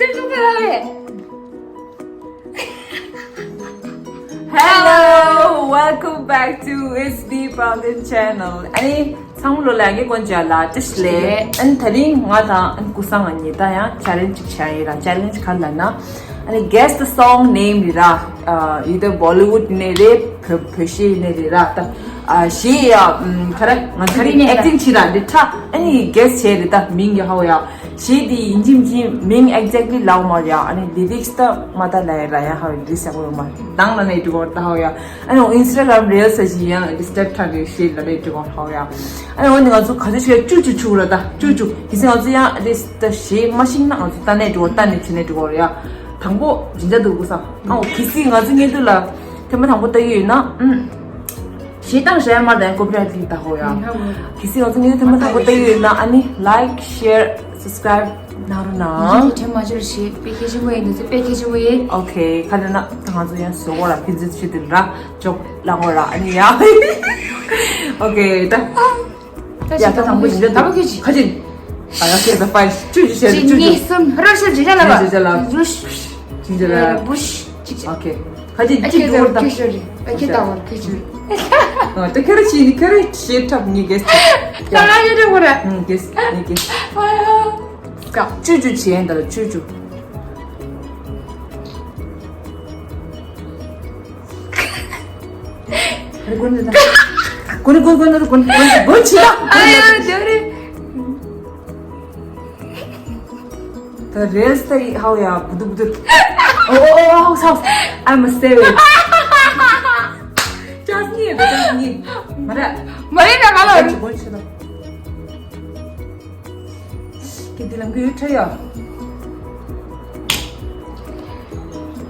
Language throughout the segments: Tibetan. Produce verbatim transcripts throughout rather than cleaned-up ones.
Hello, welcome back to It's Me Problem Channel. ཨ་ནི་ཚང་མ་ལོ་ལ་ངའི་ཀོན་ཅ་ལ་ཏི་ཤི་ལེ། ཨ་ནི་ད་རིང་ང་དང་ཨ་ནི་ཀུ་སང་ང་གཉིས་ད་ཡང་ཆེ་ལེན་ཇི་ཅིག་བྱ་ཡིན་ར། ཆེ་ལེན་ཇི་ག་ལ་ན། ཨ་ནི་guess the song name རེད་ར། ཨ་either Bollywood ཡིན་ནའི་རེད། བོད་བོད་གཞས་ཡིན་ནའི་རེད་ར། ད་ཨ་གཞས་ཡ་ཨམ་ག་རེ་ང་ཚོ་ག་རེ་ནས་acting བྱེད་ར་འདི་ཁྲ་ཨ་ནི་guess བྱས་རེད། ད་མིང་གི་ཧའོ་ཡ་གཞས་འདི་ཡིན་གཅིག་མིན་གཅིག་མིང་exactly ལབ་མ་རེད་ཡ། ཨ་ནི་lyrics ད་མ་ད་ལ་ཡ་ར་ཡ་ཧའོ་ཡ་lyrics ཡག་པོ་ཡོད་མ་རེད། དང་ལ་ནས་འགྲོ་ད་ཧའོ་ཡ། ཨ་ནི་Instagram reels ཟེར་ཞིག་ཡང་step ཐག་གི་ཤེས་ལ་ལས་འགྲིག་གོ་ཧའོ་ཡ། ཨ་ནི་འོ་ནི་ང་ཚོ་ག་ཚོད་ཞིག་ལ་བཅུ་བཅུ་བཅུག་ར། ད་བཅུ་བཅུ་གི་སི་ང་ཚོ་ཡང་ཨ་ཏི་ད་ཞེས་མ་ཤིང་ན་ང་ཚོ་ལྟ་ནས་འགྲོ་ལྟ་ནས་བྱེད་ནས་འགྲོ་གོ་ར་ཡ། དང་པོ་ཇི་འདྲ་འདུག་གོ་ས། ཨ་འོ་གི་སི་ང་ཚོ་ངེས་དུ་ལ་ཐེངས་མ་དང་པོ་ལྟ་གི་ཡོད་ན་ཨུམ། ཞེས་དང་ཞེས་མ་དང་ཀོ་པི་ར་ཊི་ལྟ་ཧོ་ཡ། གི་སི་ང་ཚོ་ངེས་དུ་ཐེངས་མ་དང་པོ་ལྟ་གི་ཡོད་ན་ཨ་ནི་like share subscribe གནང་རོགས་གནང་། དེ་མ་བྱོས་ཤེས་དཔེ་སྐད་ཆེན་པོ་ཡིན་འདུག་དཔེ་སྐད་ཆེན་པོ་ཡིན། ཨོ་ཁེ་ཁ་ནས་ན་ད་ང་ཚོ་ཡང་བཟོ་གོ་ར་ཕི་ཛི་ཆུ་དེ་ར་ཅོག་ལ་ངོ་ར་ཨ་ནི་ཡ། ཨོ་ཁེ་ད། ད་ཡ་ད་དང་པོ་ཞིག་ད་ད་ཁ་ཅིག་ཨ་ཡ་ཁེ་ད་པ་ཅུ་ཅུ་ཤེ་ཅུ་ཅུ་གཉིས་གསུམ་ར་ཤ་ཇི་ལ་ལ་ཇི་ལ་ཇི་ལ་བུ་ཤ་ཇི་ལ་བུ་ཤ་ཅིག་ཅིག་ཨོ་ཁེ་ཁ་ཅིག་ཨ་ཅུ་ཁེ་ཅུ་ད་ཁེ་ཤོ་རི་ཨ་ཁེ་ད་བར་ཁེ་ཤོ་རི། ཨ་ད་ཁེ་ར་ཤི་ནི་ཁེ་ར་ཤེ་ཐབ་ནི་གེ་སི། ད་ང་ཡོད་དེ་བོ་ར་ཨུ་གེ་སི་ནི་གེ་སི། ཨ་ཡ། ཀ་ཅུ་ཅུ་ཅེན་ད་ཅུ་ཅུ། ཀུན་ཀུན་ཀུན་ཀུན་ཀུན་ཀུན་ཅི་ལ། ཨ་ཡ་ཇོ་རེ། ད་རེས་ད་ཧའོ་ཡ་བུ་དུ་བུ་དུ། ཨོ་ཨོ་ཨོ་ཧའོ་ཧའོ། I'm a savage. ཅཱས་ནི་ཅཱས་ནི། མ་རེད། མ་རེད་ད་ག་ལ། ཀུན་ཅི་ལ། ཀི་དི་ལམ་གི་ཡུལ་ཁྲ་ཡ།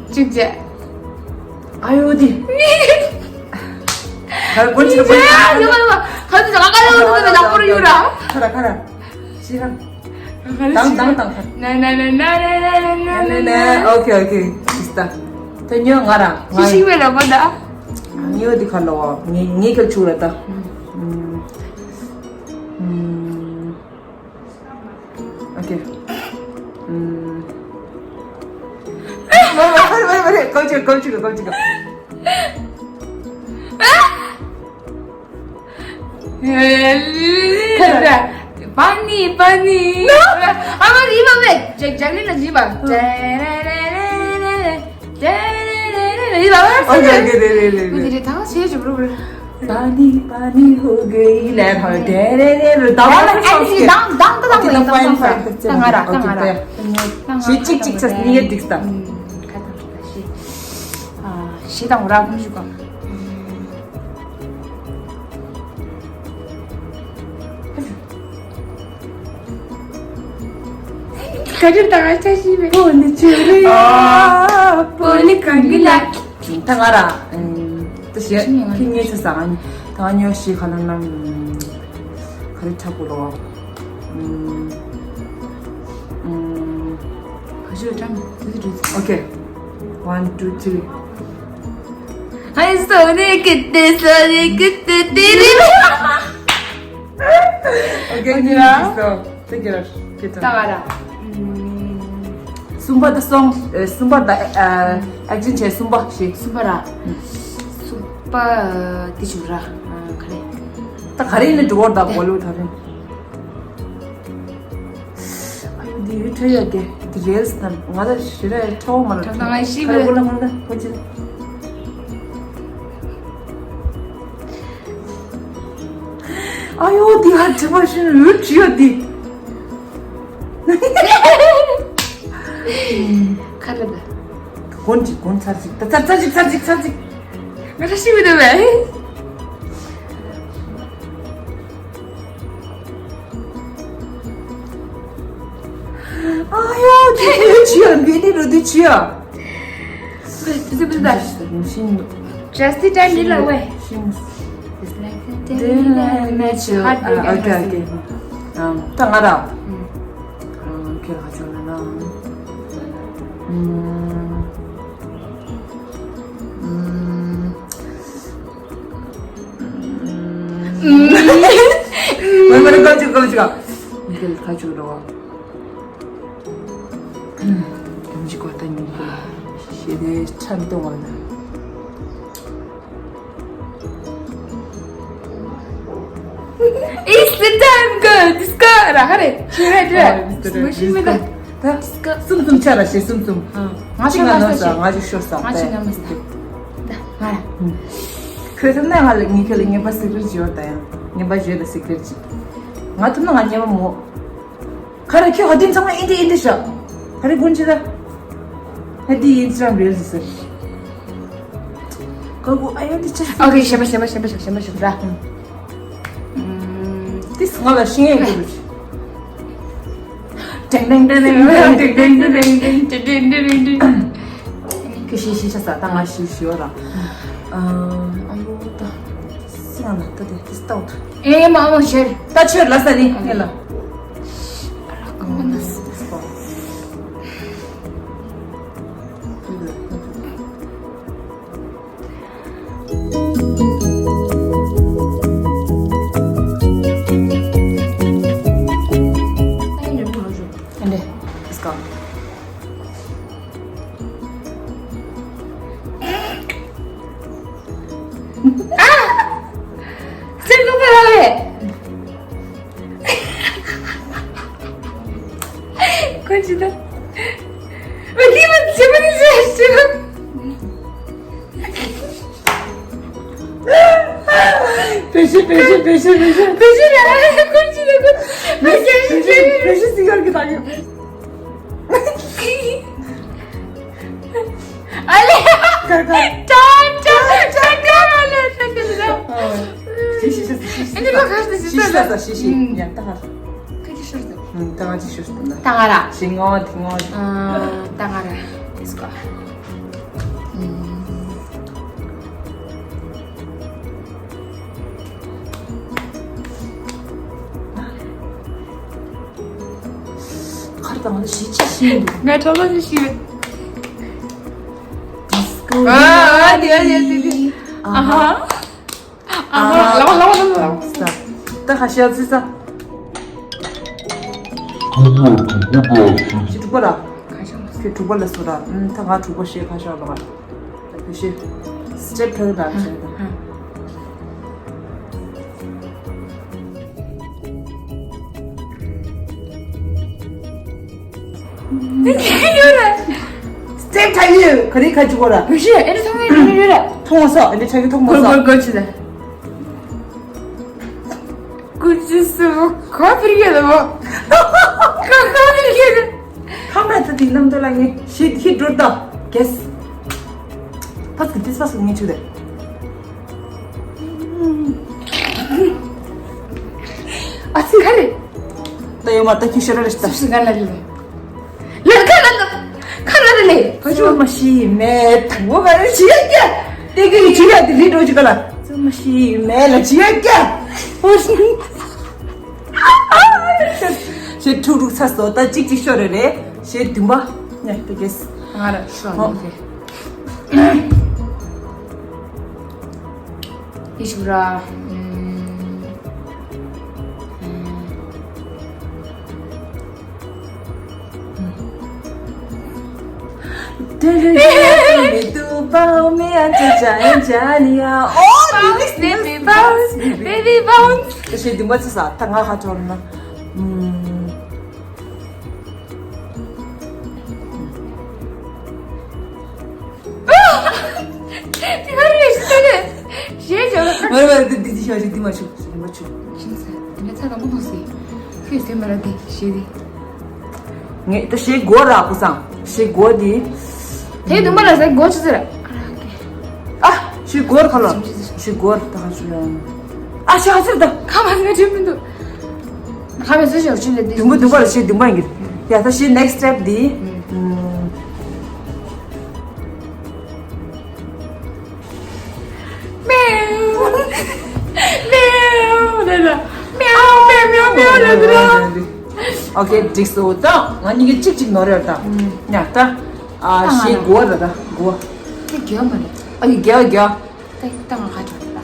གཅིག་བྱས། ཨ་ཡོ་དི། ཁར་ཀོན་ཆི་ཀོན། ཡོ་ཡོ། ཁ་ཚི་ཟ་ཁ་ཡོ་ཡོ་ཡོ་ཡོ་ཡོ་ཡོ། ཁ་ར་ཁ་ར། ཤི་ར། དང་དང་དང་ཁ། ན་ན་ན། ཨོ་ཁེ་ཨོ་ཁེ། ཤི་སྟ། ཏེ་ཉོ་ང་ར། ཤི་ཤི་བེ་ལ་མ་ད། ཉོ་དི་ཁ་ལོ། ངེ་ངེ་ཁ་ཆུ་ར་ད། ཨུམ། ཨོ་ཁེ། ཨུམ། མ་རེད་མ་རེད་མ་རེད། ཀོ་ཅི་ཀོ་ཅི་ཀོ་ཅི་ཀོ། པ་ནི་པ་ནི། ཨ་མ་རི་བ་བེ། ཇག་ཇག་ལི་ན་ཇི་བ། ཨོ་ཁེ་ཨོ་ཁེ་རེད་རེད་རེད་རེད། ད་ཆེ་ཇུ་རུ་རུ། པ་ནི་པ་ནི་ཧུ་གེ་ཡི་ལེ་ཧོ་ཏེ་རེ་རེ་རུ། ད་ང་ར་ད་ང་ར་ད་ང་ར་ད་ང་ར་ད་ང་ར། ཞེ་གཅིག་གཅིག་ཆ་གཉིས་ཀ་འགྲིག་སྟ། ཞེ་དང་ར་ཁུམ་ཞུ་ག། ཁ་ཅིག་ད་ང་ཆ་ཤི་བེ། པོ་ནི་ཆུ་རེ། པོ་ནི་གང་གི་ལ། ད་ང་ར། ད་ཞེ་ཁི་ངེ་ཆུ་ས་ང་ད་ཉོ་ཤི་ཁ་ན་ན། ཁ་རི་ཁྲ་པོ་ལོ། ཁ་ཤོ་ཀྲམ་དེ་དེ་རེད། ཨོ་ཁེ། One, two, three. ཨ་ཡི་སོ་ནི་ཀི་ཏི་སོ་ནི་ཀི་ཏི་ཏི་རི་རི། ཨོ་ཁེ་ཨོ་ཁེ་ནི་ར། སོ་ཏི་ཀི་ར་ཀི་ཏི། ད་ག་ར། གསུམ་པ་ད་སོང་། གསུམ་པ་ད་ཨེག་ཤན་བྱས། གསུམ་པ་ཞིག་གསུམ་པ་ར། གསུམ་པ་དེ་ཆུ་ར། ག་རེ། ད་ག་རེ་ནི་འགྲོ་བར་ད་བོ་ལུ་ད་རེ། ཨ་ཡོ་འདི་ཡུལ་ཁྲ་ཡ་གེ་འདི་རེལ་སི་ན་ང་ད་ཞི་ར་ཡ་ཁྲ་བོ་མ་ལ། ཁྲ་ང་ཤི་ཁ་ར་བེ་གོ་ལ་ང་ད་ཁོ་ཅི། ཨ་ཡོ་འདི་ཧ་ཅི་མ་ཤི་ཡུལ་ཅི་ཡ་འདི། ཁ་ར་ད། གོན་ཅིག་གོན་ཚར་ཅིག་ད་ཚར་ཚར་ཅིག་ཚར་ཅིག་ཚར་ཅིག། ང་ད་ཤི་བེ་ད་བེ། ཨ་ཡོ་དེ་དེ་ཆི་ཡ་འདི་ནི་རུ་དེ་ཆི་ཡ། དེ་དེ་དེ་ཤིང་། Just the time ལ་ཝེ། ཤིང་། It's like the day I met you. ཨ་ཨོ་ཁེ་ཨོ་ཁེ། ཨམ་ད་ང་ར། ཨམ་ཁྱེད་ལ་ཧ་ཅང་ན་ན། ཨམ། ཨམ། ཝེ་ཝེ་ཀོ་ཅི་ཀོ་ཅི་ཀ། ཁྱེད་ལ་ཧ་ཅང་ན་ན། གོ་ད་ཉིན་གོ་ཞེ་དེ་ཆ་མི་གཏོང་བ་ན། Is the time good? Disco ར་ཧ་རེ། ཤི་རེ་ཏྲེ། ཨོ། མི་ཤི་མི་ད། ད་སྐ་སུམ་སུམ་ཆ་ར་ཞེ་སུམ་སུམ། ཨ། ང་ཅིག་ང་ནོ་ས་ང་ཅིག་ཤོར་ས་ང་ཅིག་ང་མི་ས། ད་ང་ར། ཁོས་ཐུབ་ན་ང་ལ་ངས་ཁྱོད་ལ་ངན་པ་སིག་རེད་བརྗོད་ད་ཡང་ངན་པ་བརྗོད་ད་སིག་རེད་ཅིག་ང་ཐུབ་ན་ང་ངན་པ་མོ། ཁ་ར་ཁྱོད་ཧ་ཏིན་ཚང་མ་ཨིན་ཏི་ཨིན་ཏི་ཤ། ཧ་རི་ཀུན་ཅི་ད། ཧ་ཏི་ཨིན་ཅི་རང་རེལ་ཟེར། ཀ་ཀུ་ཨ་ཡོ་ཏི་ཅི། ཨོ་ཁེ། ཞེ་མ་ཞེ་མ་ཞེ་མ་ཞེ་མ་ཞེ་མ་ར། ཏིས་ང་ལ་ཤིང་ཡོད་དུ། ཏེང་ཏེང་ཏེང་ཏེང་ཏེང་ཏེང་ཏེང་ཏེང་ཏེང་ཏེང་ཏེང་ཏེང་ཏེང་། ཁྱོད་ཤི་ཤི་ཆ་ས་ད་ང་ཤི་ཤི་ཡོད་ར། ཨ། ཨ་ལོ་ད། སི་ང་ལ་ད་དེ་ཏིས་ཏའོ་ད། ཨེ་མ་མ་ཤེར། ད་ཆོས་ལ་ས་ནི་ངེ་ལ། ཨ་ར་ཀ་མ་ན་སི། ཨ་ནི། Let's go. ཨ། སེམས་ཚོགས་པ་ལ་བས། ཁོ་ཅི་ད། ཨ་ལི་མ་ཟེར་མ་ནི་ཟེར་ཟེར། བེ་ཤི་བེ་ཤི་བེ་ཤི་བེ་ཤི། བེ་ཤི་ལ་ཁོ་ཅི་ད་ཁོ། བེ་ཤི་བེ་ཤི་བེ་ཤི་སི་གར་གི་ད་གི། ཨ་ལེ། ཀར་ཀར། ཏོན་ཏོན་ཏོན་ཏོན། ཨ་ལེ་ཏོན་ཏོན་ཏོན། ཨ། ཤི་ཤི་ཤི་ཤི་ཤི། ཨ་ནི་ལོ་ཁ་ཤི་ཤི་ཤི་ཤི་ཤི་ཤི། ཡ་ད་ང་། ཁ་ཅི་ཤོར་ཏེ། ཨ། ད་ང་ཅི་ཤོར་ཏེ་ན། ད་ང་ར། ཤི་ངོ་ཐི་ངོ། ཨ། ད་ང་ར། Let's go. ཁར་དང་ལ་ཤི་ཅི་ཤི། ང་ཁྲོ་ལོ་ཤི་ཤི། ཌིས་ཀོ། ཨ་ཨ་དེ་ཨ་དེ་དེ་དེ། ཨ་ཧ། ཨ་ཧ། ལ་བ་ལ་བ་ལ་བ་ལ་བ། ད་ཁ་ཤས་ཚིག་ས། ཁྱེད་དྲུག་པ་ལ། ཁྱེད་དྲུག་པ་ལ་སུ་ར། ཨུམ། ད་ང་དྲུག་པ་ཤེས་ཁ་ཤས་ལ་བ། ད་ཁ་ཤས། སི་ཊེབ་ཐོན་ད་ཁ་ཤས་ད། ཡོད་རེད། སི་ཊེབ་ཐོན་ཡོད། ག་རེ་ཁ་ཅིག་གོ་ར། བུ་ཤེས་ཨེ་འདྲ་ཐོན་ཡོད་རེད། མཐོང་སོ་ཨེ་འདྲ་ཆག་གི་ཐོག་མ་སོ། གོ་གོ་གོ་ཅི་ལ། ཀུ་ཅི་སུ་ཁ་ཕིར་གྱི་ལ་མོ། ཁ་ཁ་ཕིར་གྱི་ལ། ཁ་མ་ཐུ་དེ་རྣམ་ཐོ་ལ་ངས་ཤི་ཤི་འགྲོ་ད་གེས། ཕ་སི་ཏིས་ཕ་སི་ངས་ཆུ་དེ། ཨ་ཙི་ག་རེ། ད་ཡོད་མ་ད་ཁྱི་ཤོར་རེ་ཤི་ད། སུ་སུ་ག་ལ་རེ་ལེ། ལ་ཁ་ལ་ཁ་ལ་རེ་ལེ། ཕ་ཆུ་མ་ཤི་མེ་ཐང་བོ་ག་རེ་ཤི་ཡ་ཀྱ། དེ་གི་ཆུ་ཡ་དེ་རི་འགྲོ་ཅི་ག་ལ། ཚུ་མ་ཤི་མེ་ལ་ཤི་ཡ་ཀྱ། ཞེ་ཐུག་རུག་ཚ་སོ་ད་གཅིག་གཅིག་ཤོར་རེ་རེ། ཞེ་བདུན་པ། ཉ་དེ་གེས། ང་ར་ཤོར་ཨོ། ནི་དེ། ཡེ་ཤུ་ར། ཨུམ། ཨུམ། དེ་རིང་མི་འདུག་པའོ་མི་ཨ་ཅེ་ཅ་ཨེ་ཅ་ནི་ཡ། ཨོ། Bounce, baby, bounce, baby, bounce. ཞེ་བདུན་པ་ཚེ་ས་ད་ང་ཁ་ཅོར་ན། ཨུམ། དེ་ག་རེ་རེད་ཞེས་བྱ་བ། མ་རེད་མ་རེད། འདི་འདི་ཞོག་ཞིག་འདི་མ་ཆུ་འདི་མ་ཆུ། ཤིང་ས་འདི་ཚ་དང་པོ་ཐོག་སི། ཁྱོད་ཟེར་མ་ར་འདི་ཞེས་འདི། ངས་ད་ཞེས་གོ་ར་བུ་སང་ཞེས་གོ་འདི། དེ་དུམ་པ་ལ་ཟེར་གོ་ཆུ་ཟེར། ཨ་ཞེས་གོ་ར་ཁ་ལ་ཞེས་གོ་ར་ད་ཁ་ཆུ་ཡང་། ཨ་ཞེས་ཧ་ཟེར་ད་ཁ་མ་ཟེར་ཆུ་མི་འདུག་ཁ་མ་ཟེར་ཞོག་ཆུ་ལ་འདི་དུམ་པ་དུམ་པ་ལ་ཞེས་དུམ་པ་ཡིན་གི། ཡ་ད་ཞེས་next step འདི། མེའུ། མེའུ་ལ་ལ། མེའུ་མེའུ་མེའུ་མེའུ་ལ་ལ། ཨོ་ཁེ་འགྲིག་སོང་། ད་ང་གཉིས་ཀྱི་གཅིག་གཅིག་ནོར་ཡོད་ད། ཡ་ད། ཨ་ད་ང་ཞེས་ལ་གོ་ར་ད་གོ། དེ་རྒྱག་མ་རེད། ཨ་ཡི་རྒྱག་རྒྱག་ད་ད་ང་ཁ་ཅོག་ད།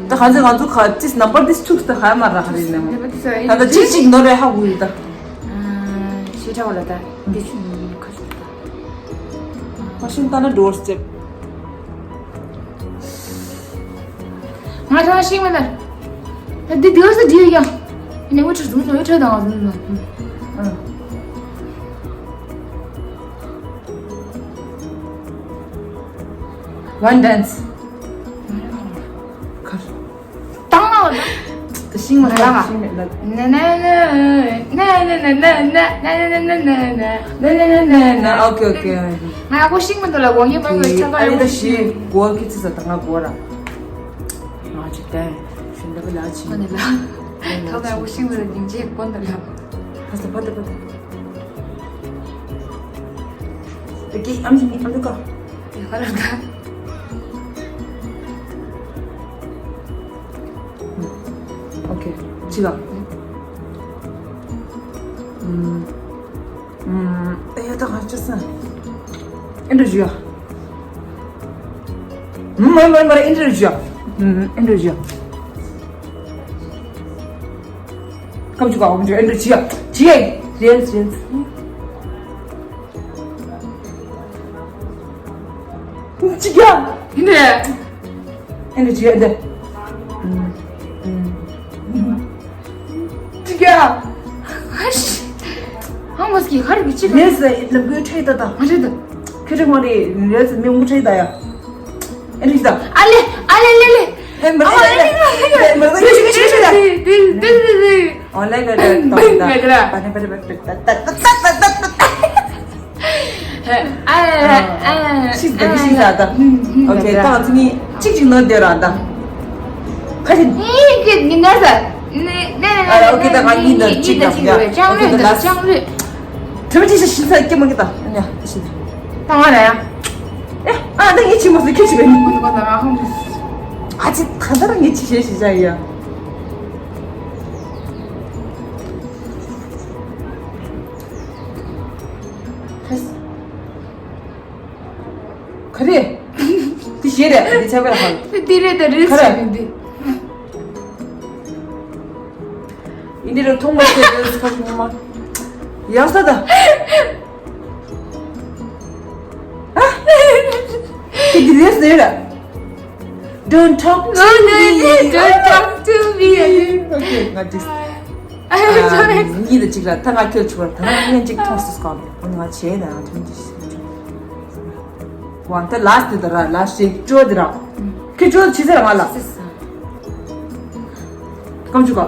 ད་གང་ཚེ་ང་ཚོ་ཁ་ཅིས་number this ཐུག་ད་ཧ་མ་ར་ཧ་རི་ནམ། ད་ད་གཅིག་གཅིག་ནོར་རེ་ཧ་གོ་ཡོད་ད། ཨ། དེ་འདྲ་བ་ལ་ད་དེ་ཆུ་ནི་ཁ་ཤུ་ད། ཁ་ཤུ་ད་ན་འགྲོ་སེ། ང་ཚང་ཤིང་མེད་ན། ད་འདི་འདི་ཨ་ས་འདི་ཡང་། ནས་འུ་ཚོ་ཟུང་ཟུང་འུ་ཚོ་དང་ཟུང་ཟུང་། One dance. ཁར། བཏང་ལ་བ་ད། ཤིང་མ་བཏང་ཨ། ཤིང་མེད་ལ། ན་ན་ན་ན་ན་ན་ན་ན་ན་ན་ན་ན། ཨོ་ཀེ་ཨོ་ཀེ། ང་ཡག་པོ་ཤིང་མི་འདུག་ལ་གོ་ངེས་པར་ངོས་ཆགས་པ་ཨ་ཡག་ནི་ད་པོ་ཤིང་ཤི་གོ་ཁི་ཚི་ས་ད་ང་གོ་ར། ང་ཅིག་བསྟན་ཤིང་ད་པོ་ལ་ཅི། ཁོ་ནི་ལ། ཐོག་ང་ཡག་པོ་ཤིང་མི་འདུག་སྙིང་རྗེ་ཀོན་ད་ལ། ཕ་ས་ཕ་ད་ཕ་ད། ཨེ་ཀི་ཨམ་ཅི་མི་ཨམ་ལུ་ཀ། ཡ་ཧ་ལ་ད། ཨོ་ཀེ། ཅི་ལ། ཨུམ། ཨུམ། ཨེ་ཡ་ད་ག་ཅི་སན། ཨེ་འདྲ་ཞུ་ཡ། ཨུམ། མ་མ་མ་ཨེ་འདྲ་ཞུ་ཡ། ཨུམ། ཨེ་འདྲ་ཞུ་ཡ། ཀམ་ཅུ་ག་ཀམ་ཅུ་ཨེ་འདྲ་ཞུ་ཡ། ཞུ་ཡ། རེད་རེད། ཅི་ག་ཡིན་ནས། ཨེ་འདྲ་ཅི་ག་འདི། ཅི་ག་ཨ་ཤི། ཧང་མོ་སྐྱི་ཁར་གི་ཅི་ག་ལས་ལམ་བུའི་ཁྲེལ་ད་ད། ང་ཁྲེལ་ད། ཁྱོད་ཁྲེལ་མ་རེད་ལས་མི་འུ་ཁྲེལ་ད་ཡ། ཨེ་འདྲ་ཅི་ད། ཨ་ལེ་ཨ་ལེ་ལེ་ལེ། ཨེ་མ་རེད་ཨ་ལེ་ཨ་ལེ། མ་རེད་ཁྱོད་ཁྲེལ་ད། ཨོན་ལའིན་ལ་ད་ད་ད་ད་ད་ད་ད་ད། ཤི་ཟ་གི་ཤི་ཟ་ད། ཨོ་ཁེ་ད་ང་ཚོ་གཉིས་གཅིག་གཅིག་ནོར་བསྡད་ར་ད། ཁ་ཤས། ཨོ་ཁེ་ད་ང་གཉིས་ནོར་གཅིག་ད་ཡ། ཨོ་ཁེ་ད་ལ། དྲི་མ་ཅི་ཤི་ཤི་ས་སྐྱེ་མ་གི་ད། ཨ་ནི་ཤི། ད་ང་ར་ཡ། ཨ་ད་ངས་ཆི་མ་སུ་ཁྱེད་ཆི་བས། ཨ་ཅི་ད་ད་ར་ངས་ཆི་ཤེས་ཤི་ཤ་ཡ། ག་རེ། འདི་ཞེས་རེད་འདི་ཆ་བས་ཧང་། འདི་རེད་ད་རེད་ག་རེ་ཟེར་ནི་འདི། ཡིན་འདི་རུ་མཐོང་མ་ཤེས་རེད་ཁ་ཉི་མ། ཡག་ས་ད། ཨ། འདི་འདི་རེད་ཟེར་ར། Don't talk to me. Don't talk to me. Okay, ང་འདི། ཨ་ཡོ་ཅོ་རེད། ཉིད་ཅིག་ལ་ད་ང་ཁྱོད་ཆུ་བར་ད་ང་ངན་ཅིག་མཐོང་སྲིད་སྐོམ། ང་བྱས་ན་ཐུན་ཅིག་ཞིག་ཅིག་ཝང་ད་ལཱསི་དེ་ད་ར་ལཱསི་ཅིག་ཅོ་དེ་ར། ཁྱོད་ཅོ་ཆི་ཟེར་ང་ལ། ཀམ་ཅུ་ག་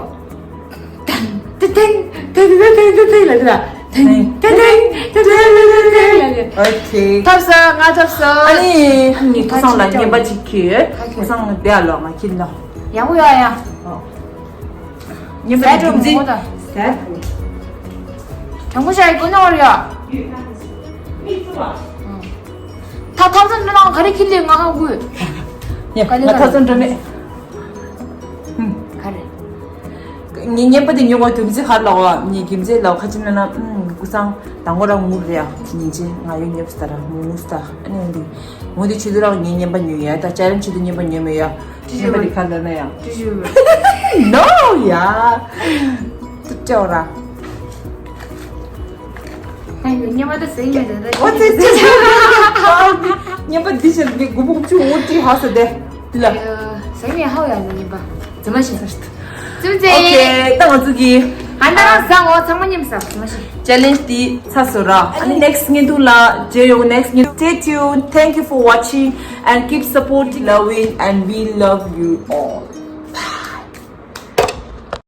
ཏན་ཏན་ཏན་ཏན་ཏན་ལ་དེ་ར། ཏན་ཏན་ཏན་ཏན་ཏན་ཏན་ལ་དེ། ཨོ་ཁེ། ཐབས་ས་ང་ཐབས་ས། ཨ་ནི་ཁོ་སང་ལ་ངན་པ་ཅིག་ཁྱེར། ཁོ་སང་བསྡད་ལོ་ང་ཁྱེར་ལོ། ཡག་པོ་ཡོད་ཡ། ཉིན་པ་ཟས་འགྲོ་འདུག་མོ་ད། ཟས། དྲང་པོ་བཤད་ཡི་ཀུན་ནོར་ཡ། ད་ཐབ་ཚང་འདྲ་ནང་ག་རེ་ཁྱི་ལས་ང་ཧ་གོ། ཡ་ང་ཐབ་ཚང་འགྲོ་མེད། ག་རེ། ངའི་ཉིན་པ་དེ་ཉོ་བ་དུམ་ཚིག་ཧར་ལ་བ་ངའི་གིམ་ཚེ་ལ་ཁ་ཅིག་ན་ན་ཀུ་སང་དང་པོ་རང་ངུ་རེ་ཡ་ཉིན་ཅེ་ང་ཡོད་ཉོབ་སྟ་ར་ངུ་ངུ་སྟ་ཨ་ནི་འདི་ངུ་འདི་ཆུ་དུ་རང་ངའི་ཉིན་པ་ཉོ་ཡ་ད་ཅ་རིམ་ཆུ་དུ་ཉིན་པ་ཉོ་མེད་ཡ། ཅི་ཞིག་ཉི་མ་རི་ཁ་ལ་ན་ཡང་། ཅི་ཞིག་No ཡ། ཏུ་ཅོ་ར། ཉི་མ་ད་ཟེར་ཉི་ད་ད། ཨོ་ཙི་ཙི། ཉི་མ་འདི་ཞིག་ནི་གུ་བུ་ཆུ་འོ་ཏི་ཧ་ས་དེ། དི་ལ། ཟེར་ཉི་ཧ་ཡ་ནི་ཉི་མ། ཙི་མ་ཤི་ས་ཤི། ཙི་ཙི། ཨོ་ཁེ་ད་ང་ཚོ་གི། ཨ་ན་ཟ་འོ་ཚང་མ་ཉིམ་ས་ཙི་མ་ཤི། Challenge འདི་ཚ་སོ་ར། ཨ་ནི་next ཉིན་དུ་ལ་ཇེ་ཡོང་next ཉིན། Stay tuned. Thank you for watching and keep supporting, loving and we love you all.